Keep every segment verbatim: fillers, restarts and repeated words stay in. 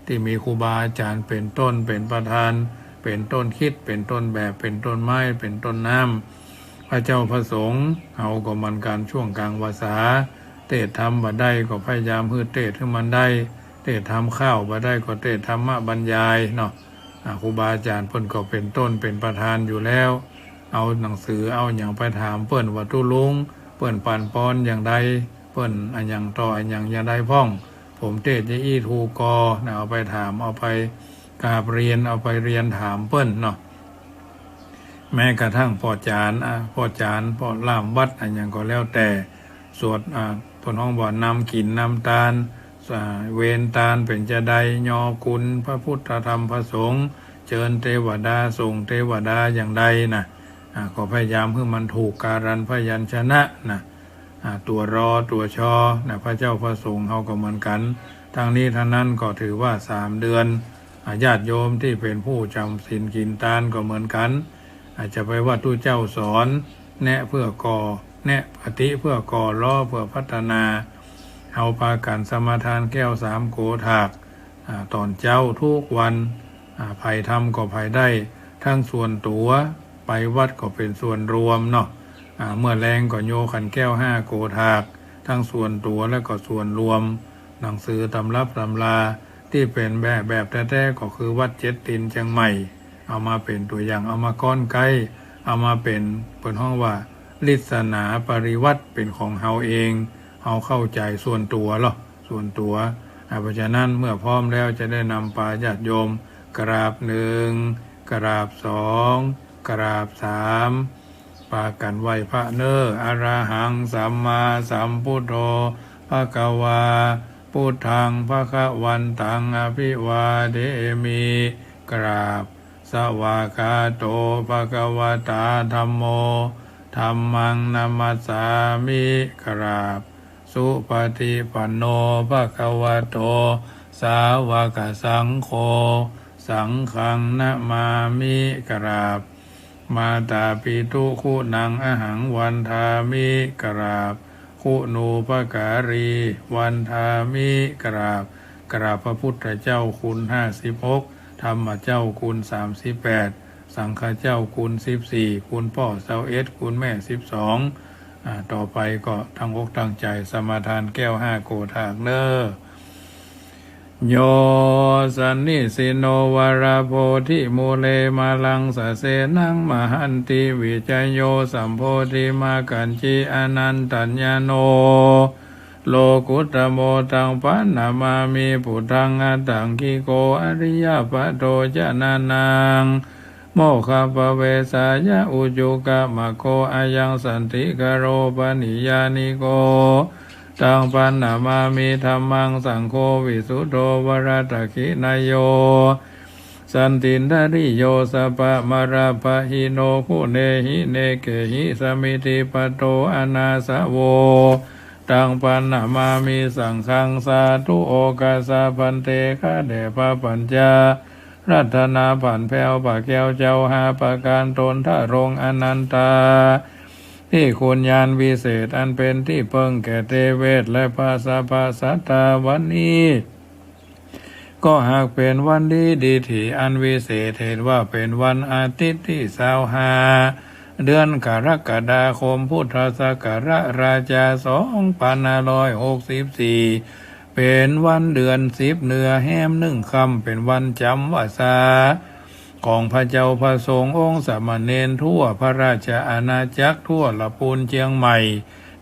ตี้มีครูบาอาจ๋ารย์เป๋นต้น เป๋นประธาน เป๋นต้นคิด เป๋นต้นแบบ เป๋นต้นไม้ เป๋นต้นน้ำ พระเจ้าพระสงฆ์ เฮาก็เหมือนกั๋น ช่วงกั๋งพรรษา เตสน์ธรรมบ่ได้ก็พยายามหื้อเตสน์หื้อมันได้ เตสน์ธรรมข้าวบ่ได้ก็เตสน์ธรรมบรรยายเนาะ อ่า ครูบาอาจ๋ารย์เปิ้นก็เป๋นต้น เป๋นประธานอยู่แล้ว เอาหนังสือ เอาอะหยังไปถามเปิ้นว่า ตุ๊ลุง เปิ้นปั๋นปอนอย่างใด เปิ้นอะหยังต่ออะหยังอย่างใดพ่อง ผมเตสน์จะอี้ถูกก่อนะ เอาไปถาม เอาไปกราบเรียน เอาไปเรียนถามเปิ้นเนาะ แม้กระทั่งป้อจ๋ารย์ อ่า ป้อจ๋ารย์ ป้อล่ามวัด อะหยังก็แล้วแต่ สวด อ่า เปิ้นฮ้องว่านำกิ๋นนำตาน อ่า เวรตานเป๋นจาใด ยอคุณพระพุทธธรรมพระสงฆ์ เจิญเตวดา ส่งเตวดาอย่างใดนะ อ่า ก็พยายามหื้อมันถูกการันพยัญชนะนะ อ่า ตั๋วรอ ตั๋วชอนะ พระเจ้าพระสงฆ์เฮาก็เหมือนกั๋น ทั้งนี้ทั้งนั้นก็ถือว่าสามเดือน อ่า ญาติโยมตี้เป๋นผู้จ๋ำศีลกิ๋นตานก็เหมือนกั๋น อาจจะไปว่าตุ๊เจ้าสอน แนะเปื้อก่อ แนะปฏิเปื้อก่อ รอเปื้อพัฒนา เฮาปากั๋นสมาทานแก้วสามโกฐาก อ่า ต๋อนเจ๊ากู้วัน อ่า ใผทำก็ใผได้ ตึงส่วนตั๋ว ไปวัดก็เป๋นส่วนรวมเนาะ อ่า เมื่อแลงก็โยขันแก้วห้าโกฐาก ตึงส่วนตั๋วและก็ส่วนรวม หนังสือต๋ำรับต๋ำรา ตี้เป๋นแบบ แบบแต๊ๆ ก็คือวัดเจ็ดตินเจียงใหม่ เอามาเป๋นตั๋วอย่าง เอามาก้อนใก๊ เอามาเป๋น เปิ้นฮ้องว่า ลิสนาปริวัติ เป๋นของเฮาเอง เฮาเข้าใจ๋ส่วนตั๋วลอ ส่วนตั๋ว อ่า เพราะฉะนั้นเมื่อพร้อมแล้วจะได้นำปาญาติโยม กราบหนึ่ง กราบสอง กราบสาม ปากั๋นไหว้พระเน้อ อะระหัง สัมมาสัมพุทโธ ภะคะวา พุทธัง ภะคะวันตัง อะภิวาเทมิ กราบ สวากขาโต ภะคะวะตา ธัมโม ธัมมัง นะมัสสามิ กราบ สุปะฏิปันโน ภะคะวะโต สาวกสังโฆ สังฆัง นะมามิ กราบ มาตาปิตุ คุณัง อะหัง วันทามิ กราบ คุณูปการี วันทามิ กราบ กราบพระพุทธเจ้าคุณห้าสิบหก ธรรมเจ้าคุณสามสิบแปด สังฆเจ้าคุณสิบสี่ คุณป้อซาวเอ็ด คุณแม่สิบสอง อ่า ต่อไปก็ตั้งอกตั้งใจ๋สมาทานแก้วห้าโกฐากเน้อ โย สันนิสินโน วรโพธิมูเล มาลังสะเสนัง มหันติ วิจโย สัมโพธิมากัจฉิ อนันตัญญาโณ โลกุตโม ตังพะนะมามิ ปุตถัง อัตถังคิโก อริยปะโท จนะนัง โมคคัพพะเวสายะ อุจุกะมะโก อะยังสันติกะโร ปะนิยานิโก ตังพะนะมามิ ธัมมัง สังโฆ วิสุทโธ วรทักขิณโย สันตินทริโย สัพพะมะระปะหิโน กุเณหิ เณเกหิ สมิทธิปะโท อะนาสะโว ตังพะนะมามิ สังฆัง สาธุ โอกัสสะ ภันเต ข้าแด่พระปัญจรัตนา ผันแผ้วพระแก้วเจ้าห้าประก๋าน ตนทรงอนันตา ที่คุณญาณวิเศษ อันเป๋นตี้เปิ้งแก่เตเวท และพระสะพะสัตตา วันนี้ ก็หากเป๋นวันดีดีถีอันวิเศษ เหตุว่าเป๋นวันอาทิตย์ตี้ซาวห้า เดือนกรกฎาคม พุทธศักราช ราชา สองปันห้าร้อยหกสิบสี่ เป๋นวันเดือนสิบ เหนือแฮมหนึ่งค่ำ เป๋นวันจ๋ำวสา ของพระเจ้าพระสงฆ์องค์สามเณรทั่วพระราชอาณาจักร ทั่วละปูนเจียงใหม่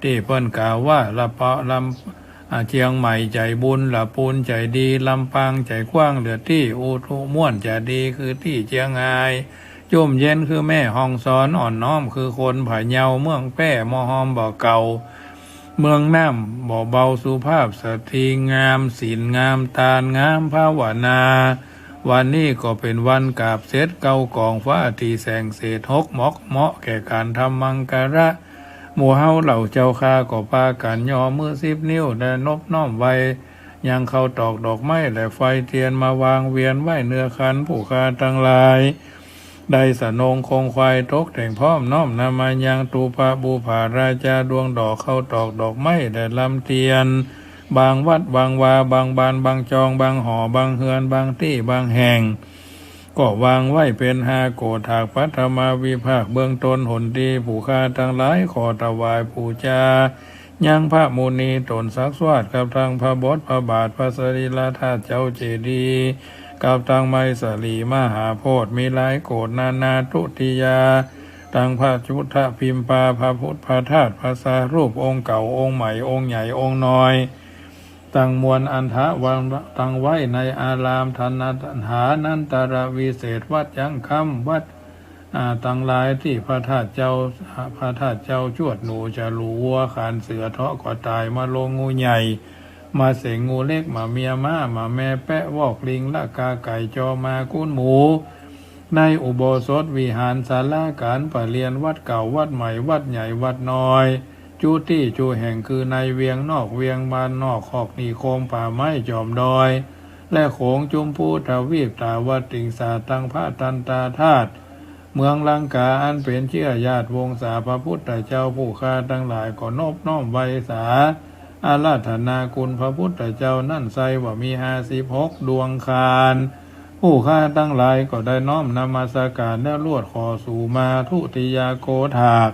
ตี้เปิ้นกล่าวว่า ละปะ ลำ อ่า เจียงใหม่ใจ๋บุญ ละปูนใจ๋ดี ลำปางใจ๋กว้างเหลือตี้ อุดรม่วนใจ๋ดีคือตี้เจียงฮาย จุ่มเย็นคือแม่ฮ่องสอน อ่อนน้อมคือคนพะเยา เมืองแป้หม้อฮอมบ่าเก่า เมืองน้ำบ่าเบา สุภาพสตรีงาม ศีลงาม ตานงาม ภาวนา วันนี้ก็เป๋นวันกาบเสด็จเก้ากองฟ้า ตี้แสงเสดหกหมอกเหมาะแก่ก๋านทำมังคละ หมู่เฮาเหล่าเจ้าข้าก็ปากั๋นย่อมือสิบนิ้ว และนบน้อมไหว้ ยังข้าวตอกดอกไม้และไฟเตียน มาวางเวียนไว้เหนือขัน ผู้ข้าตังหลาย ได้สนงคงไขว่ ตกแต่งพร้อมน้อมนำมายัง ตุปะบุปผาราชา ดวงดอกข้าวตอกดอกไม้และลำเตียน บางวัดบางวา บางบ้านบางจอง บางหอ บางเฮือน บางตี้บางแห่ง ก็วางไว้เป๋นห้าโกฏาก ปัฐมาวิภาคเบื้องต้น หนตี้ผู้ข้าตังหลายขอถวายปู๋จายังพระมุนีต๋นสักสวาท กับตังพระบทพระบาท พระสรีระธาตุ เจ้าเจดีย์ กับตังไม้สาลีมหาโพธิ์ มีหลายโกฏนานา ทุติยา ตังพระพุทธพิมพา พระพุทธพระธาตุ พระสารูปองค์เก่าองค์ใหม่ องค์ใหญ่องค์น้อย ตังมวลอันถวางตังไว้ในอาราม ฐานันตรวิเศษ วัดจังคำ วัด อ่า ตังหลายตี้พระธาตุเจ้า พระธาตุเจ้าจวดหนู จรู๋วัว ขานเสือ เทาะกระต่าย มะโรงงูใหญ่ หมาเสงงูเล็ก หมาเมียม้า หมาแม่แป๊ะ วอกลิง ละกาไก่ จอมา กูนหมู ในอุโบสถวิหาร ศาลาก๋านประเรียน วัดเก่าวัดใหม่ วัดใหญ่วัดน้อย จุตี้จุแห่ง คือในเวียงนอกเวียง บ้านนอก คอกนิคม ป่าไม้ จอมดอย และโขง จุมพูทวีป ตาวัดติงสา ตังพระทันตาธาตุ เมืองลังกา อันเป๋นเจื้อญาติวงศาพระพุทธเจ้า ผู้ข้าตังหลายก็นบน้อมไหว้สา อาราธนาคุณพระพุทธเจ้านั้นไส้ว่ามีห้าสิบหกดวงคาน ผู้ข้าตังหลายก็ได้น้อมนมัสการแล้วลวดขอสูมา ทุติยโกฏาก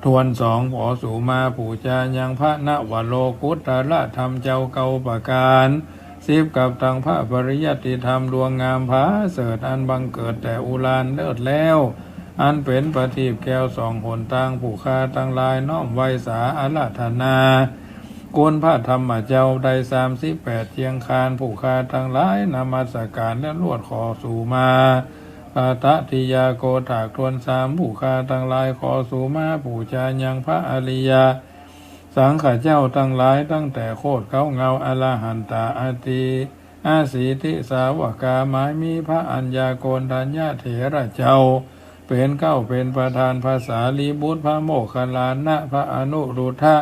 ถ้วนสอง ขอสูมาปู๋จายังพระนวโลกุตตรธรรมเจ้าเก้าประก๋าน สิบ กับตังพระปริยัติธรรมดวงงามผาเสริฐ อันบังเกิดแต่อุราญเลิศแล้ว อันเป๋นประทีปแก้วส่องหนตาง ผู้ข้าตังหลายน้อมไหว้สาอาราธนา คุณพระธรรมเจ้าได้สามสิบแปดเจียงคาน ผู้ข้าตังหลายนมัสการแล้วลวดขอสูมา ตติยโกฏาก ถ้วนสาม ผู้ข้าตังหลายขอสูมาปู๋จายังพระอริยสังฆเจ้าตังหลาย ตั้งแต่โคตรเก๊าเงา อรหันตา อติ อสีติสาวกา หมายมีพระอัญญาโกณฑัญญะเถระเจ้า เป๋นเก๊าเป๋นประธาน พระสารีบุตร พระโมคคัลลานะ พระอนุรุทธะ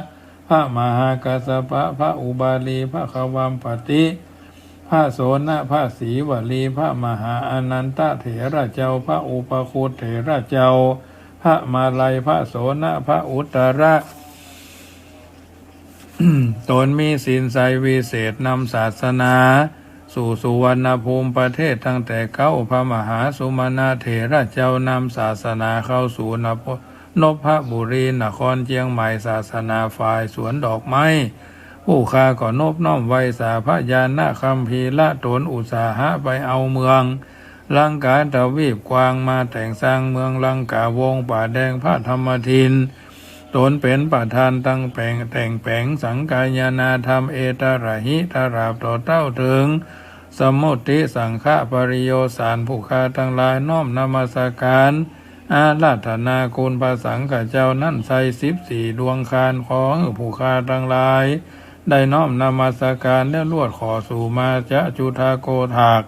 พระมหากัสสปะ พระอุบาลี พระควัมปติ พระโสณะ พระสีวลี พระมหาอานันทะเถระเจ้า พระอุปคุตเถระเจ้า พระมาลัย พระโสณะ พระอุตตระ ต๋นมีศีลใสวิเศษ นำศาสนาสู่สุวรรณภูมิประเทศตั้งแต่เก๊า พระมหาสุมาณะเถระเจ้านำศาสนาเข้าสู่นพ นพบุรีนครเจียงใหม่ ศาสนาฝ่ายสวนดอกไม้ ผู้ข้าก็นบน้อมไหว้สา พระญาณคัมภีระ ต๋นอุตสาหะไปเอาเมืองลังกาทวีปกว้าง มาแต่งสร้างเมืองลังกาวงศ์ป่าแดงพระธรรมทิน ต๋นเป๋นประธานตั้งแป๋ง แต่งแป๋งสังคายนาธรรม เอตระหิ ตราบต่อเต้าเถิงสมมุติสังฆปริโยสาร ผู้ข้าตังหลายน้อมนมัสการ อาราธนาคุณพระสังฆเจ้านั้นไส้สิบสี่ดวงคาน ขอหื้อผู้ข้าตังหลายได้น้อมนมัสการแล้วลวดขอสูมา จจุฏฐโกฏาก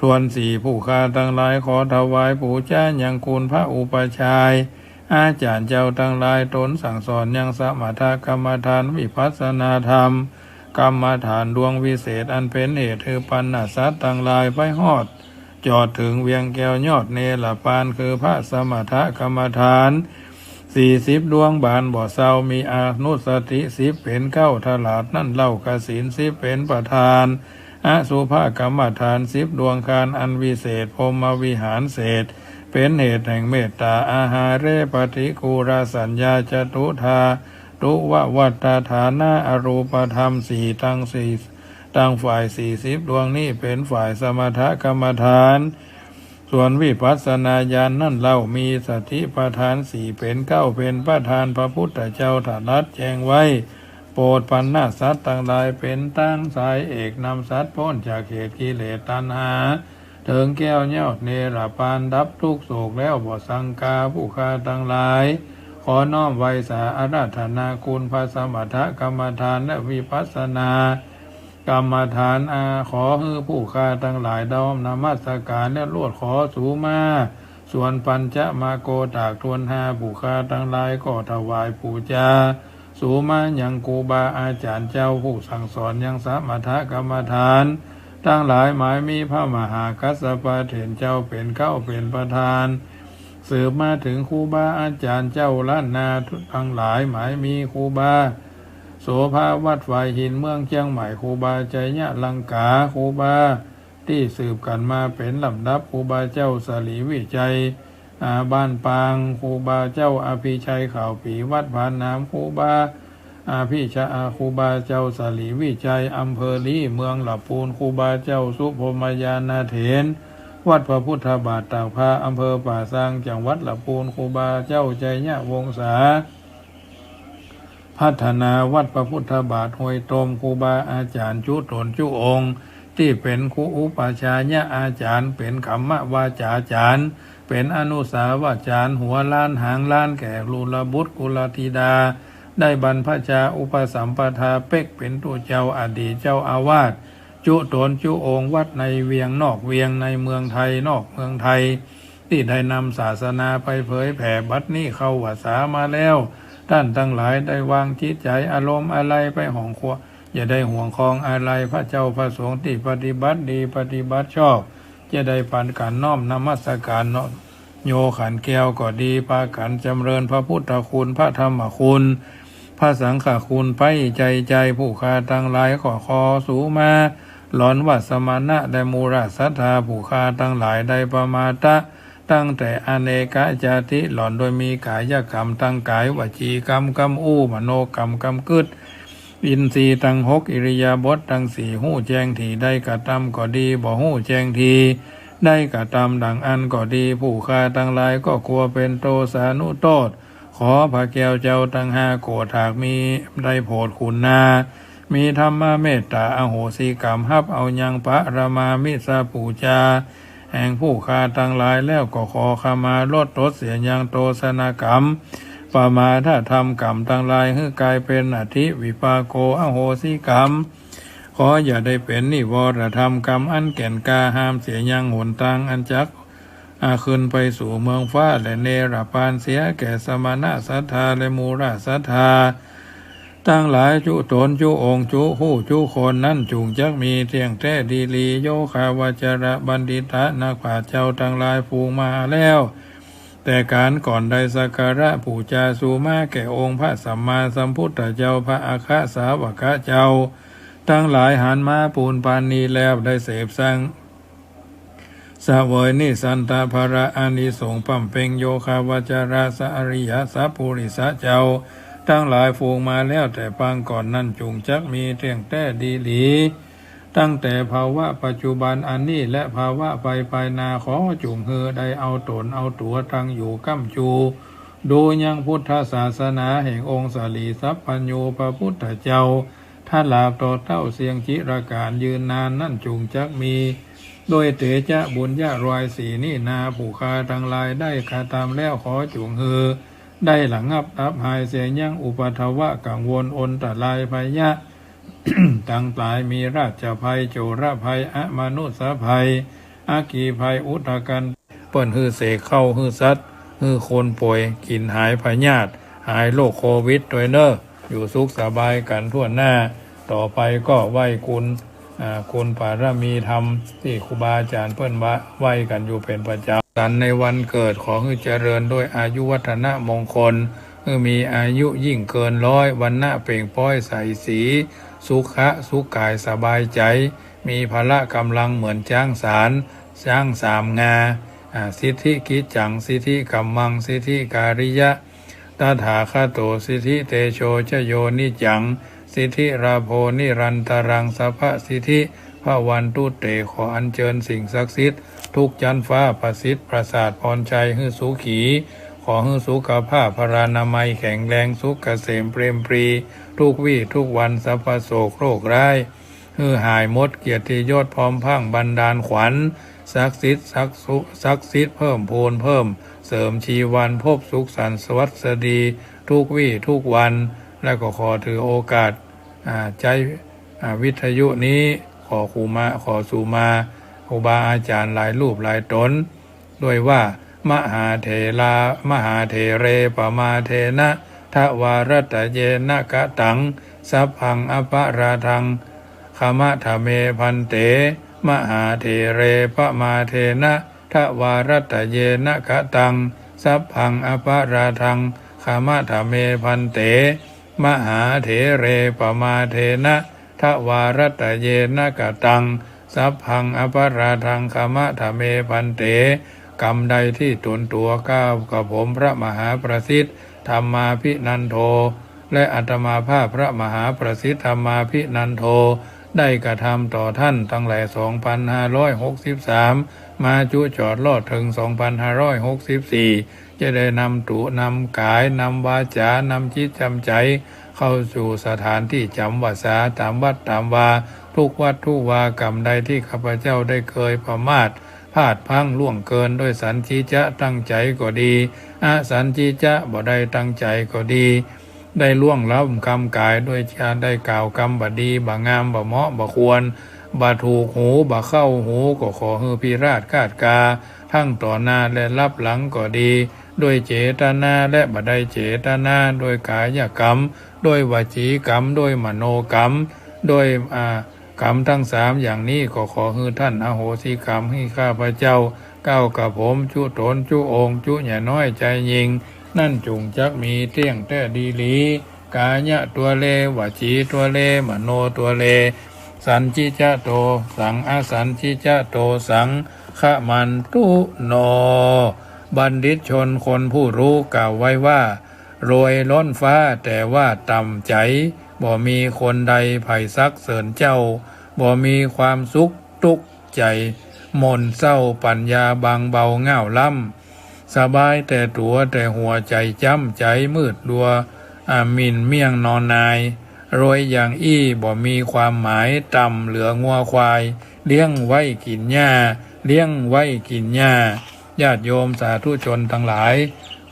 ถ้วนสี่ ผู้ข้าตังหลายขอถวายปู๋จายังคุณพระอุปัชฌายอาจ๋ารย์เจ้าตังหลาย ต๋นสั่งสอนยังสมถกรรมฐาน วิปัสสนาธรรมกรรมฐานดวงวิเศษ อันเป๋นเหตุหื้อปัณณสัตว์ตังหลายไปฮอด จอดเถิงเวียงแก้วยอดเนรปาน คือพระสมถกรรมฐานสี่สิบดวงบานบ่เซา มีอนุสติสิบเป๋นเก๊า ตราบนั้นเล่ากสิณสิบเป๋นประธาน อสุภกรรมฐานสิบดวงคานอันวิเศษ พรหมวิหารเศษ เป๋นเหตุแห่งเมตตา อาหาเรปฏิกูลสัญญา จตุธาตุววัตตฐานา อรูปธรรมสี่ตังสี่ ตังฝ่ายสี่สิบดวงนี้เป๋นฝ่ายสมถกรรมฐาน ส่วนวิปัสสนาญาณนั้นเล่ามีสติปัฏฐานสี่เป๋นเก๊า เป๋นประธาน พระพุทธเจ้าตรัสแจ้งไว้ โปรดปัณณสัตว์ตังหลาย เป๋นตางสายเอกนำสัตว์ป๊นจากเหตุกิเลสตัณหา เถิงแก้วยอดเนรปาน ดับทุกข์โศกแล้วบ่สังกา ผู้ข้าตังหลายขอน้อมไหว้สาอาราธนาคุณพระสมถกรรมฐานและวิปัสสนา กรรมฐานอา ขอหื้อผู้ข้าตังหลายน้อมนมัสการและลวดขอสูมา ส่วนปัญจมโกฏากถ้วนห้า ผู้ข้าตังหลายก็ถวายปู๋จาสูมายังครูบาอาจ๋ารย์เจ้าผู้สั่งสอนยังสมถกรรมฐานตังหลาย หมายมีพระมหากัสสปะเถรเจ้าเป๋นเก๊าเป๋นประธาน สืบมาเถิงครูบาอาจ๋ารย์เจ้าล้านนาตังหลาย หมายมีครูบา โสภาวัดฝายหินเมืองเจียงใหม่ ครูบาไชยะลังกา ครูบาตี้สืบกั๋นมาเป๋นลำดับ ครูบาเจ้าสรีวิชัย อา บ้านปาง ครูบาเจ้าอภิชัยข่าวปี๋ วัดผาหนาม ครูบาอภิชา อา ครูบาเจ้าสรีวิชัย อำเภอลี้ เมืองละปูน ครูบาเจ้าสุพรหมญาณเถร วัดพระพุทธบาทตากผ้า อำเภอป่าซาง จังหวัดละปูน ครูบาเจ้าไชยวงศา พัฒนา วัดพระพุทธบาทห้วยต้ม ครูบาอาจ๋ารย์จุ๊ต๋นจุ๊องค์ ตี้เป๋นครูอุปัชฌายอาจ๋ารย์ เป๋นคัมมวาจาจ๋ารย์ เป๋นอนุสาวาจ๋ารย์ หัวล้านหางล้านแก่กุลบุตรกุลธิดา ได้บรรพชาอุปสัมปทาเป๊กเป๋นตุ๊เจ้าอดีตเจ้าอาวาส จุ๊ต๋นจุ๊องค์ วัดในเวียงนอกเวียง ในเมืองไทยนอกเมืองไทย ตี้ได้นำศาสนาไปเผยแผ่ บัดนี้เข้าวัสสามาแล้ว ต้านตังหลายได้วางจิตใจ๋อารมณ์อะไลไปห้องครัว อย่าได้ห่วงคองอะไล พระเจ้าพระสงฆ์ตี้ปฏิบัติดีปฏิบัติชอบ จะได้ปานกั๋นน้อมนมัสก๋านเนาะ โยขันแก้วก็ดี ปากั๋นจ๋ำเริญพระพุทธคุณ พระธรรมคุณ พระสังฆคุณไปใจ๋ใจ๋ ผู้ข้าตังหลายก็ขอสูมา หลอนว่าสมณะและมูลศรัทธา ผู้ข้าตังหลายได้ประมาทะ ตั้งแต่อเนกจาติ หลอนโดยมีก๋ายกรรมตังก๋าย วจีกรรมกำอู้ มโนกรรมกำกึ๊ด อินทรีย์ตังหก อิริยาบถตังสี่ ฮู้แจ้งถี่ ได้กระตำก็ดี บ่ฮู้แจ้งถี่ ได้กระตำดังอั้นก็ดี ผู้ข้าตังหลายก็ควรเป๋นโตสานุโตษ ขอพระแก้วเจ้าตังห้าโกฏหากมี ได้โผดขุนนา มีธรรมเมตตาอโหสิกรรม ฮับเอายังปรมามิสปู๋จา แห่งผู้ข้าตังหลายแล้วก็ขอขมาลดตดเสียยังโตษณกรรม ประมาทธรรมกรรมตังหลาย หื้อกลายเป๋นอธิวิปปากโก อโหสิกรรม ขออย่าได้เป๋นนิวรธรรมกรรม อันแก่นกล้าห้ามเสียยังหนตางอันจัก อา ขึ้นไปสู่เมืองฟ้า และเนรปานเสียแก่สมณศรัทธาและมูลศรัทธาตังหลาย จุ๊ต๋นจุ๊องค์ จุ๊ฮู้จุ๊คนนั้น จุ่งจักมีเตี้ยงแต๊ดีหลี โยคะวัจจะบัณฑิตะ นักปราชญ์เจ้าตังหลาย ฟูงมาแล้ว แต่ก๋านก่อนได้สักการะปู๋จาสูมาแก่องค์พระสัมมาสัมพุทธเจ้า พระอัครสาวกะเจ้าตังหลาย หันมาปูนปานนี้แล้ว ได้เสพสัง เสวยนิสันตะผละอานิสงส์บำเพ็ง โยคะวัจจะสะอริยะสะปุริสะเจ้าตังหลาย ฟูงมาแล้วแต่ปางก่อนนั้น จุ่งจักมีเตี้ยงแต๊ดีหลี ตั้งแต่ภาวะปัจจุบันอันนี้ และภาวะไปภายหน้า ขอจุ่งหื้อได้เอาต๋นเอาตั๋วตั้งอยู่ก้ำจู ดูยังพุทธศาสนาแห่งองค์สรีสัพพัญญูพระพุทธเจ้า ตลอดต่อเต้าเสี้ยงจิรกาลยืนนานนั้น จุ่งจักมี ด้วยเตจะบุญญารอยสี่นี้นา ผู้ข้าตังหลายได้กระตำแล้ว ขอจุ่งหื้อได้ระงับดับหายเสียยังอุปัทวะกังวลอันตรายภัยยะตังหลาย มีราชภัย โจรภัย อมนุษยภัย อัคคีภัย อุทกัน เปิ้นหื้อเสกเข้าหื้อสัตว์ หื้อคนป่วย กิ๋นหายพยาธิ หายโรคโควิดตวยเน่อ อยู่สุขสบายกั๋นทั่วหน้า ต่อไปก็ไหว้คุณ อ่า คุณปารมีธรรมตี้ครูบาอาจ๋ารย์เปิ้นว่าไหว้กั๋นอยู่เป๋นประจ๋ำ สันในวันเกิดขอหื้อเจริญด้วยอายุวัฒนมงคล หื้อมีอายุยิ่งเกินร้อย วรรณะเปล่งป๊อยใสสี สุขะสุขกายสบายใจ๋ มีพละก๋ำลังเหมือนจ๊างสาร จ๊างสามงา อ่า สิทธิกิจจัง สิทธิกัมมัง สิทธิการิยะ ตถาคโต สิทธิเตโช ชโย นิจจัง สิทธิลาโภ นิรันตรัง สัพพะสิทธิ ภวันตุเต ขออัญเจิญสิ่งศักดิ์สิทธิ์ทุกชั้นฟ้าประสิทธิ์ประสาทพรชัยหื้อสุขี ขอหื้อสุขภาพพลานามัยแข็งแรง สุขเกษมเปรมปรี ทุกวี้ทุกวัน สรรพโศกโรคร้าย หื้อหายหมด เกียรติยศพร้อมพรังบันดาลขวัญ ศักดิ์สิทธิ์ ศักดิ์สุ ศักดิ์สิทธิ์เพิ่มพูนเพิ่มเสริมชีวัน พบสุขสันต์สวัสดี ทุกวี้ทุกวัน และก็ขอถือโอกาส อ่า ใจ๊ อ่า วิทยุนี้ ขอครูมา ขอสูมา ครูบาอาจ๋ารย์หลายรูปหลายต๋น ด้วยว่า มหาเถรา มหาเถเร ปมาเทนะ ทวารัตเยนะ กะตัง สัพพัง อปราทัง ขมะทะเม ภันเต มหาเถเร ปมาเทนะ ทวารัตเยนะ กะตัง สัพพัง อปราทัง ขมะทะเม ภันเต มหาเถเร ปมาเทนะ ทวารัตตะเยนะกะตัง สัพพังอปราธัง ขมะทะเม ภันเต กรรมใดตี้ต๋นตั๋วก้าวกระผมพระมหาประสิทธิ์ ธัมมาภินันโท และอาตมาภาพพระมหาประสิทธิ์ ธัมมาภินันโท ได้กระทำต่อต้านตังแต่สองปันห้าร้อยหกสิบสาม มาจุจอดลอดเถิงสองปันห้าร้อยหกสิบสี่ จะได้นำตั๋วนำก๋าย นำวาจ๋า นำจิตจำใจ๋ เข้าสู่สถานตี้จ๋ำวัสสา ต๋ามวัดต๋ามวา ทุกวัดทุกวา กรรมใดตี้ข้าพเจ้าได้เกยประมาท พลาดพลั้งล่วงเกิน โดยสัญญิจะตั้งใจ๋ก็ดี อสัญญิจะบ่ได้ตั้งใจ๋ก็ดี ได้ล่วงล้ำกำก๋าย โดยจะได้กล่าวกำบ่ดี บ่งาม บ่เหมาะ บ่ควร บ่ถูกหู บ่เข้าหู ก็ขอหื้อพิราธคาดกา ทั้งต่อหน้าและลับหลังก็ดี โดยเจตนาและบ่ได้เจตนา โดยก๋ายกรรม โดยวจีกรรม โดยมโนกรรม โดย อ่า กรรมตังสามอย่างนี้ ก็ขอหื้อต้านอโหสิกรรมหื้อข้าพเจ้า ก้าวกระผม จุต๋น จุองค์ จุใหญ่น้อยใจ๋ยิ่ง นั้นจุ่งจักมีเตี้ยงแต๊ดีหลี ก๋ายะตั๋วเล วจีตั๋วเล มโนตั๋วเล สัญญิจะโตสัง อสัญญิจะโตสัง ขมันตุโน บัณฑิตชนคนผู้รู้กล่าวไว้ว่า รวยล้นฟ้าแต่ว่าต่ำใจ๋ บ่มีคนใดใฝ่สรรเสริญเจ้า บ่มีความสุขตุ๊กข์ใจ๋ หม่นเศร้า ปัญญาบางเบาง่าวล้ำ สบายแต่ตั๋วแต่หัว ใจ๋จ๊ำใจ๋มืดดัว อ่า หมิ่นเมี่ยงนอนนาย รวยอย่างอี้บ่มีความหมาย ต่ำเหลืองัวควาย เลี้ยงไว้กิ๋นหญ้า เลี้ยงไว้กิ๋นหญ้า ญาติโยมสาธุชนตังหลาย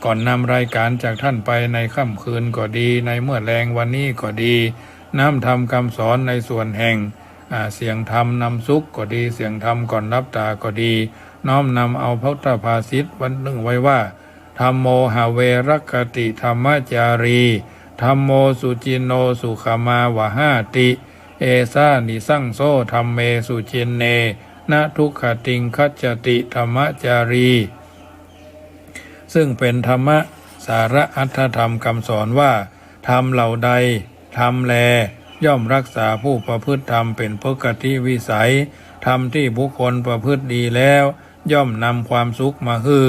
ก่อนนำรายการจากต้านไปในค่ำคืนก็ดี ในเมื่อแลงวันนี้ก็ดี น้อมธรรมกำสอนในส่วนแห่ง อ่า เสียงธรรมนำสุขก็ดี เสียงธรรมก่อนหลับต๋าก็ดี น้อมนำเอาพุทธภาษิตวันนึ่งไว้ว่า ธัมโมหะเวรักขติธัมมจารี ธัมโมสุจินโนสุขมาวหาติ เอสานิสังโส ธัมเมสุจินเน นะทุกขติงคัจฉติธัมมจารี ซึ่งเป็นธรรมะสาระอัตถธรรมกำสอนว่า ธรรมเหล่าใด ธรรมแล ย่อมรักษาผู้ประพฤติธรรมเป็นปกติวิสัย ธรรมที่บุคคลประพฤติดีแล้ว ย่อมนำความสุขมาหื้อ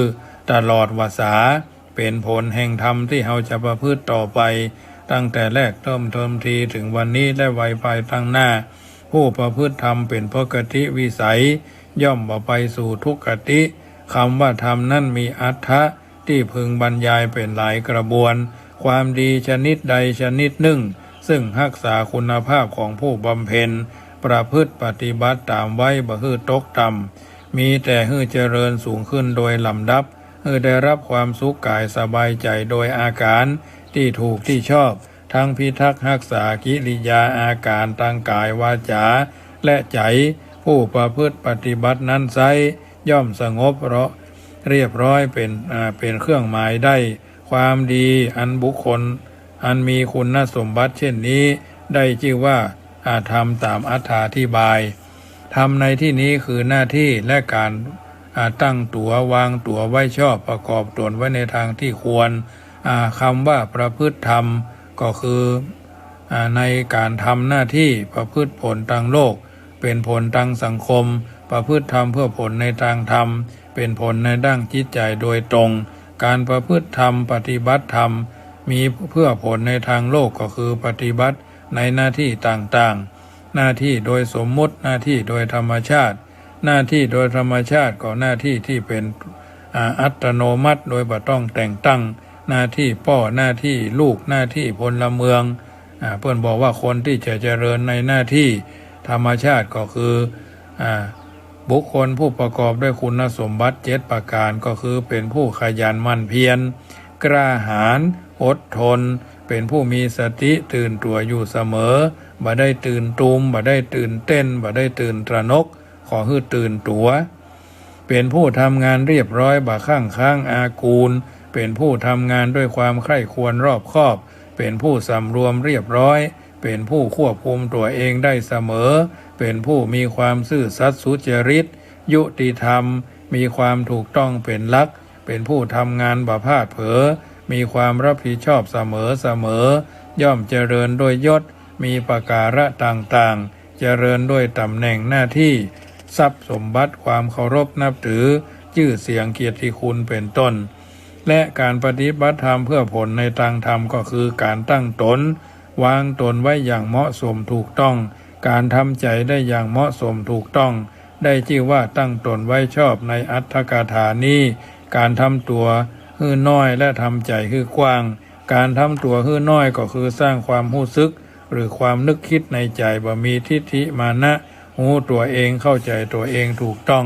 ตลอดวัสสา เป็นผลแห่งธรรมที่เฮาจะประพฤติต่อไป ตั้งแต่แรกเริ่มเทิมทีเถิงวันนี้และวัยภายตั้งหน้า ผู้ประพฤติธรรมเป็นปกติวิสัย ย่อมบ่ไปสู่ทุกขติ คำว่าธรรมนั้นมีอัตถะตี้พึงบรรยายเป็นหลายกระบวน ความดีชนิดใดชนิดนึ่ง ซึ่งฮักษาคุณภาพของผู้บำเพ็ญ ประพฤติปฏิบัติต๋ามไว้บ่หื้อตกต่ำ มีแต่หื้อเจริญสูงขึ้นโดยลำดับ หื้อได้รับความสุขก๋ายสบายใจ๋โดยอาก๋านตี้ถูกตี้ชอบ ทั้งพิทักษ์ฮักษากิริยาอาก๋านตางก๋ายวาจ๋าและใจ๋ ผู้ประพฤติปฏิบัตินั้นไซร้ ย่อมสงบเรียบร้อยเป็น อ่า เป็นเครื่องหมายได้ ความดีอันบุคคลอันมีคุณสมบัติเช่นนี้ ได้จื้อว่า อ่า ธรรมต๋ามอัตถาธิบาย ธรรมในที่นี้คือหน้าตี้และก๋าน อ่า ตั้งตั๋ววางตั๋วไว้ชอบ ประกอบตนไว้ในตางตี้ควร อ่า คำว่าประพฤติธรรมก็คือ อ่า ในก๋านทำหน้าตี้ประพฤติผลตางโลก เป็นผลตางสังคม ประพฤติธรรมเพื่อผลในตางธรรม เป็นผลในด้านจิตใจ๋โดยตรง ก๋านประพฤติธรรม ปฏิบัติธรรม มีเพื่อผลในตางโลกก็คือปฏิบัติในหน้าตี้ต่างๆ หน้าตี้โดยสมมุติ หน้าตี้โดยธรรมชาติ หน้าตี้โดยธรรมชาติก็หน้าตี้ตี้เป็น อ่า อัตโนมัติโดยบ่ต้องแต่งตั้ง หน้าตี้ป้อ หน้าตี้ลูก หน้าตี้พลเมือง อ่า เปิ้นบอกว่าคนตี้จะเจริญในหน้าตี้ธรรมชาติก็คือ อ่า บุคคลผู้ประกอบด้วยคุณสมบัติเจ็ดประก๋าน ก็คือเป็นผู้ขยันหมั่นเพียร กล้าหาญ อดทน เป็นผู้มีสติตื่นตั๋วอยู่เสมอ บ่ได้ตื่นตูม บ่ได้ตื่นเต้น บ่ได้ตื่นตระหนก ขอหื้อตื่นตั๋ว เป็นผู้ทำงานเรียบร้อย บ่ข้างค้างอากูล เป็นผู้ทำงานด้วยความใคร่ครวญรอบคอบ เป็นผู้สำรวมเรียบร้อย เป็นผู้ควบคุมตั๋วเองได้เสมอ เป็นผู้มีความซื่อสัตย์สุจริต ยุติธรรม มีความถูกต้องเป็นหลัก เป็นผู้ทำงานบ่พลาดเผลอ มีความรับผิดชอบเสมอเสมอ ย่อมเจริญด้วยยศ มีปะก๋าระต่างๆ เจริญด้วยต๋ำแหน่งหน้าตี้ ทรัพย์สมบัติ ความเคารพนับถือ จื้อเสียงเกียรติคุณ เป๋นต้น และก๋านปฏิบัติธรรมเปื้อผลในตางธรรม ก็คือก๋านตั้งต๋น วางต๋นไว้อย่างเหมาะสมถูกต้อง ก๋านทำใจ๋ได้อย่างเหมาะสมถูกต้อง ได้จื้อว่าตั้งต๋นไว้ชอบในอัตถกถานี้ ก๋านทำตั๋วหื้อน้อยและทำใจ๋หื้อกว้าง ก๋านทำตั๋วหื้อน้อยก็คือสร้างความฮู้สึก หรือความนึกคิดในใจ๋บ่มีทิฏฐิมานะ ฮู้ตั๋วเอง เข้าใจ๋ตั๋วเองถูกต้อง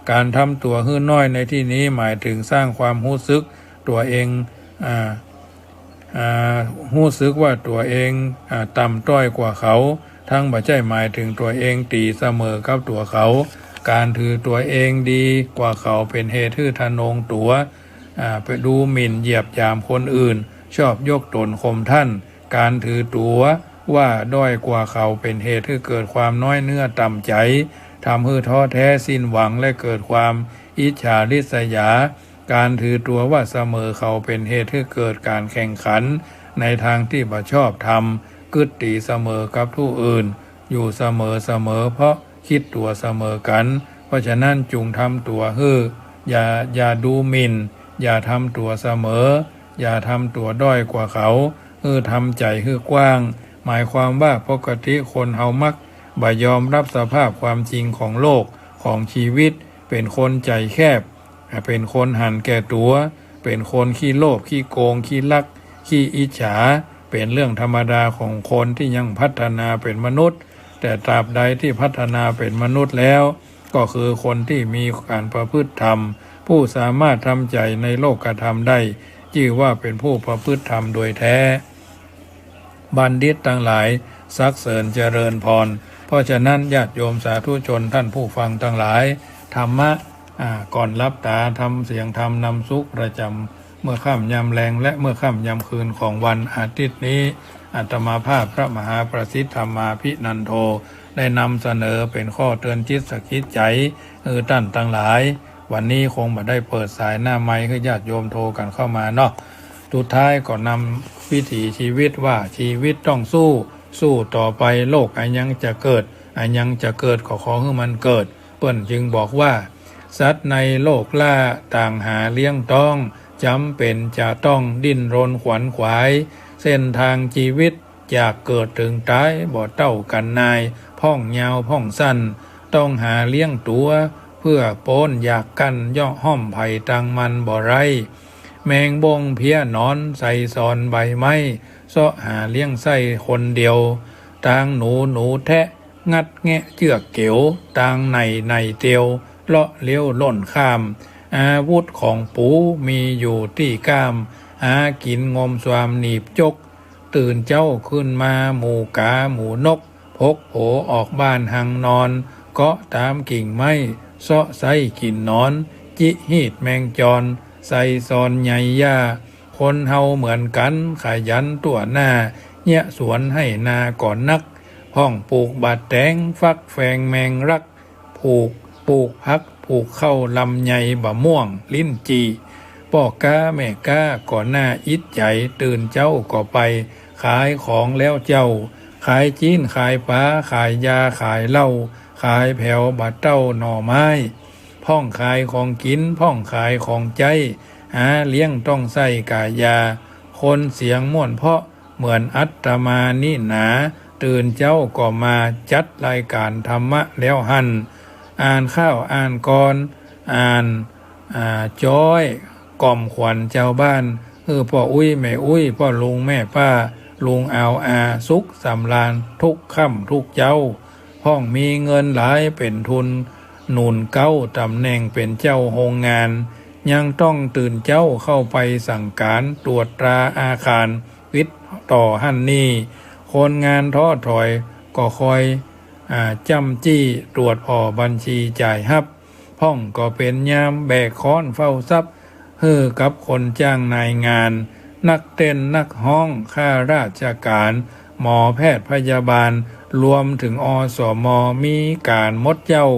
ก๋านทำตั๋วหื้อน้อยในตี้นี้หมายเถิงสร้างความฮู้สึกตั๋วเอง อ่า อ่า ฮู้สึกว่าตั๋วเอง อ่า ต่ำต้อยกว่าเขา ทั้งบ่ใจ้หมายเถิงตั๋วเองตี๋เสมอกับตั๋วเขา ก๋านถือตั๋วเองดีกว่าเขาเป๋นเหตุหื้อทะนงตั๋ว อ่า ไปดูหมิ่นเหยียบหยามคนอื่น ชอบยกต๋นข่มท่าน ก๋านถือตั๋วว่าด้อยกว่าเขาเป๋นเหตุหื้อเกิดความน้อยเนื้อต่ำใจ๋ ทำหื้อท้อแท้สิ้นหวังและเกิดความอิจฉาริษยา ก๋านถือตั๋วว่าเสมอเขาเป๋นเหตุหื้อเกิดก๋านแข่งขันในตางตี้บ่ชอบธรรม กึ๊ดตี๋เสมอกับผู้อื่น อยู่เสมอเสมอ เพราะคิดตั๋วเสมอกั๋น เพราะฉะนั้นจุ่งทำตั๋วหื้อ อย่า อย่าดูหมิ่น อย่าทำตั๋วเสมอ อย่าทำตั๋วด้อยกว่าเขา หื้อทำใจ๋หื้อกว้าง หมายความว่าปกติคนเฮามักบ่ยอมรับสภาพความจริงของโลก ของชีวิต เป๋นคนใจ๋แคบ เป๋นคนหันแก่ตั๋ว เป๋นคนขี้โลภ ขี้โกง ขี้ลัก ขี้อิจฉา เป๋นเรื่องธรรมดาของคนตี้ยังพัฒนาเป๋นมนุษย์ แต่ตราบใดตี้พัฒนาเป๋นมนุษย์แล้ว ก็คือคนตี้มีก๋านประพฤติธรรม ผู้สามารถทำใจ๋ในโลกธรรมได้ จื้อว่าเป๋นผู้ประพฤติธรรมโดยแท้ บัณฑิตตังหลาย สรรเสริญเจริญพร เพราะฉะนั้นญาติโยมสาธุชนท่านผู้ฟังตังหลาย ธรรมะ อ่า ก่อนหลับต๋า ธรรมเสียงธรรมนำสุขประจ๋ำเมื่อค่ำยามแลง และเมื่อค่ำยามคืนของวันอาทิตย์นี้ อาตมาภาพพระมหาประสิทธิ์ธรรมาภินันโท ได้นำเสนอเป๋นข้อเตือนจิตสะกิดใจ๋ หื้อต้านตังหลาย วันนี้คงบ่ได้เปิดสายหน้าไมค์หื้อญาติโยมโทรกั๋นเข้ามาเนาะ สุดท้ายก็นำวิถีชีวิตว่า ชีวิตต้องสู้ สู้ต่อไป โลกอันยังจะเกิด อันยังจะเกิดก็ขอหื้อมันเกิด เปิ้นจึงบอกว่า สัตว์ในโลกล้าต่างหาเลี้ยงต๊อง จ๋ำเป๋นจะต้องดิ้นรนขวนขวาย เส้นตางชีวิตจากเกิดเถิงต๋าย บ่เต้ากั๋นนาย พ่องยาวพ่องสั้น ต้องหาเลี้ยงตั๋ว เปื้อป๊นอยากกั้น เยาะห้อมใผตางมันบ่ได้ แมงบ้งเพี้ยหนอน ใส่ซอนใบไม้ เซาะหาเลี้ยงไส้คนเดียว ตางหนูหนูแทะ งัดแงะเจื้อกเก๋ว ตางไหนไหนเตียว เลาะเลี้ยวล่นข้าม อาวุธของปูมีอยู่ตี้ก้าม หากิ๋นงมซวามหนีบจก ตื่นเจ๊าขึ้นมาหมู่ก๋าหมู่นก พกโผออกบ้านหังนอน เกาะต๋ามกิ่งไม้ เซาะไส้กิ๋นหนอน จิฮีดแมงจร ใส่ซอนใยหญ้า คนเฮาเหมือนกั๋น ขยันตั๋วหน้า เยียะสวนไฮ่นาก่อนนัก พ่องปลูกบักแตง ฟักแฟงแมงลัก ผูก ปลูกผัก ปลูกข้าว ลำไย บ่าม่วง ลิ้นจี่ ป้อก๊าแม่ก๊าก็น่าอิจใจ๋ ตื่นเจ๊าก็ไป ขายของแล้วเจ้า ขายจี๋น ขายป๋า ขายยา ขายเหล้า ขายแผว บ่าเต้าหน่อไม้ พ่องขายของกิ๋น พ่องขายของใจ๊ หาเลี้ยงต้องใส้ก๋ายา คนเสียงม่วนเพราะ เหมือนอาตมานี่หนา ตื่นเจ๊าก็มาจัดรายก๋านธรรมะแล้วหั้น อ่านข้าวอ่านกรอน อ่าน อ่า จ๊อยกล่อมขวัญจาวบ้าน หื้อป้ออุ๊ยแม่อุ๊ย ป้อลุงแม่ป้า ลุงอาวอา สุขสำราญทุกค่ำทุกเจ๊า พ่องมีเงินหลายเป๋นทุนหนุนเก๊า ต๋ำแหน่งเป๋นเจ้าโฮงงาน ยังต้องตื่นเจ๊าเข้าไปสั่งก๋าน ตรวจตราอาคาร ปิดต่อหั้นนี่ คนงานท้อถอยก็คอย อ่า จ้ำจี้ตรวจผ่อบัญชีจ่ายฮับ พ่องก็เป๋นยามแบกค้อนเฝ้าทรัพย์ หื้อกับคนจ้างนายงาน นักเต้นนักฮ้อง ข้าราชก๋าน หมอแพทย์พยาบาล รวมเถิง อสม มีก๋านหมดเจ้า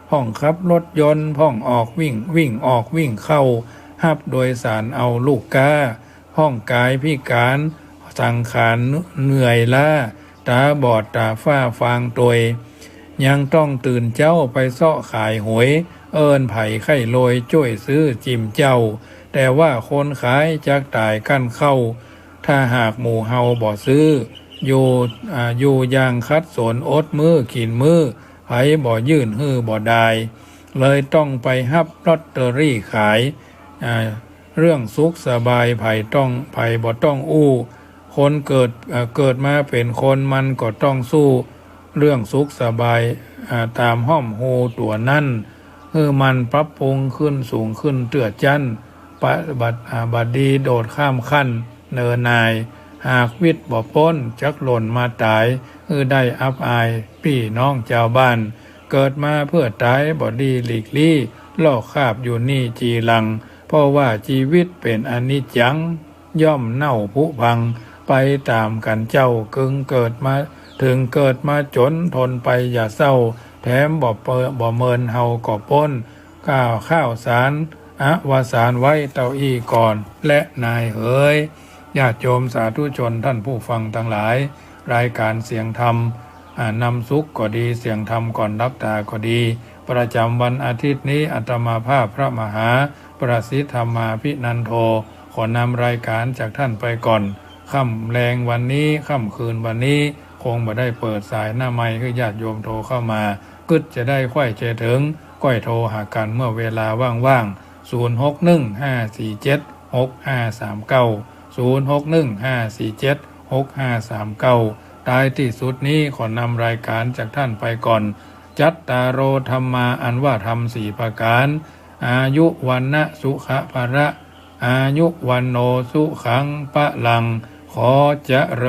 พ่องขับรถยนต์ พ่องออกวิ่ง วิ่งออกวิ่งเข้า ฮับโดยสารเอาลูกก๊า พ่องก๋ายพิก๋าน สังขารเหนื่อยล้า ต๋าบอดต๋าฝ้าฟางตวย ยังต้องตื่นเจ๊าไปเซาะขายหวย เอิ้นใผใค่รวยจ้วยซื้อจิมเจ้า แต่ว่าคนขายจักต๋ายกั้นเข้า ถ้าหากหมู่เฮาบ่ซื้อ อยู่ อ่า อยู่อย่างขัดสน อดมื้อกิ๋นมื้อ ใผบ่ยื่นหื้อบ่ดาย เลยต้องไปฮับลอตเตอรี่ขาย อ่า เรื่องสุขสบายใผต้อง ใผบ่ต้องอู้ คนเกิด เอ่อ เกิดมาเป๋นคนมันก็ต้องสู้ เรื่องสุขสบาย อ่า ต๋ามฮ่อมฮูตั๋วนั้น หื้อมันปรับปรุงขึ้นสูงขึ้นเตื้อจั้น ปะ บัด อ่า บัดดีโดดข้ามขั้น เนินนาย หากวิตบ่ป๊น จักหล่นมาต๋าย หื้อได้อับอาย ปี้น้องจาวบ้าน เกิดมาเพื่อต๋าย บ่ดีหลีกลี้ ลอกคราบอยู่นี่จีรัง เพราะว่าจีวิตเป๋นอนิจจัง ย่อมเน่าผุพัง ไปต๋ามกั๋นเจ้า เถิงเกิดมา เถิงเกิดมาจ๋น ทนไปอย่าเศร้า แถมบ่เปอ บ่เมินเฮาก็ป๊น ข้าว ข้าวสาร อวสานไว้เต้าอี้ก่อน และนายเหย ญาติโยมสาธุชนท่านผู้ฟังตังหลาย รายการเสียงธรรม อ่า นำสุขก็ดี เสียงธรรมก่อนหลับต๋าก็ดี ประจ๋ำวันอาทิตย์นี้ อาตมาภาพพระมหาประสิทธิ์ธรรมาภินันโท ขอนำรายการจากท่านไปก่อน ค่ำแลงวันนี้ ค่ำคืนวันนี้ คงบ่ได้เปิดสายหน้าไมค์หื้อญาติโยมโทรเข้ามา กึ๊ดจะได้ใค่เจอเถิง ก้อยโทรหากั๋นเมื่อเวลาว่างๆ ศูนย์หกหนึ่งห้าสี่เจ็ดหกห้าสามเก้า ศูนย์หกหนึ่งห้าสี่เจ็ดหกห้าสามเก้า ท้ายตี้สุดนี้ขอนำรายการจากท่านไปก่อน จัตตาโร ธัมมา อันว่าธรรมสี่ประก๋าน อายุ วัณณะ สุขะ พละ อายุ วัณโณ สุขัง พลัง ขอเจริญ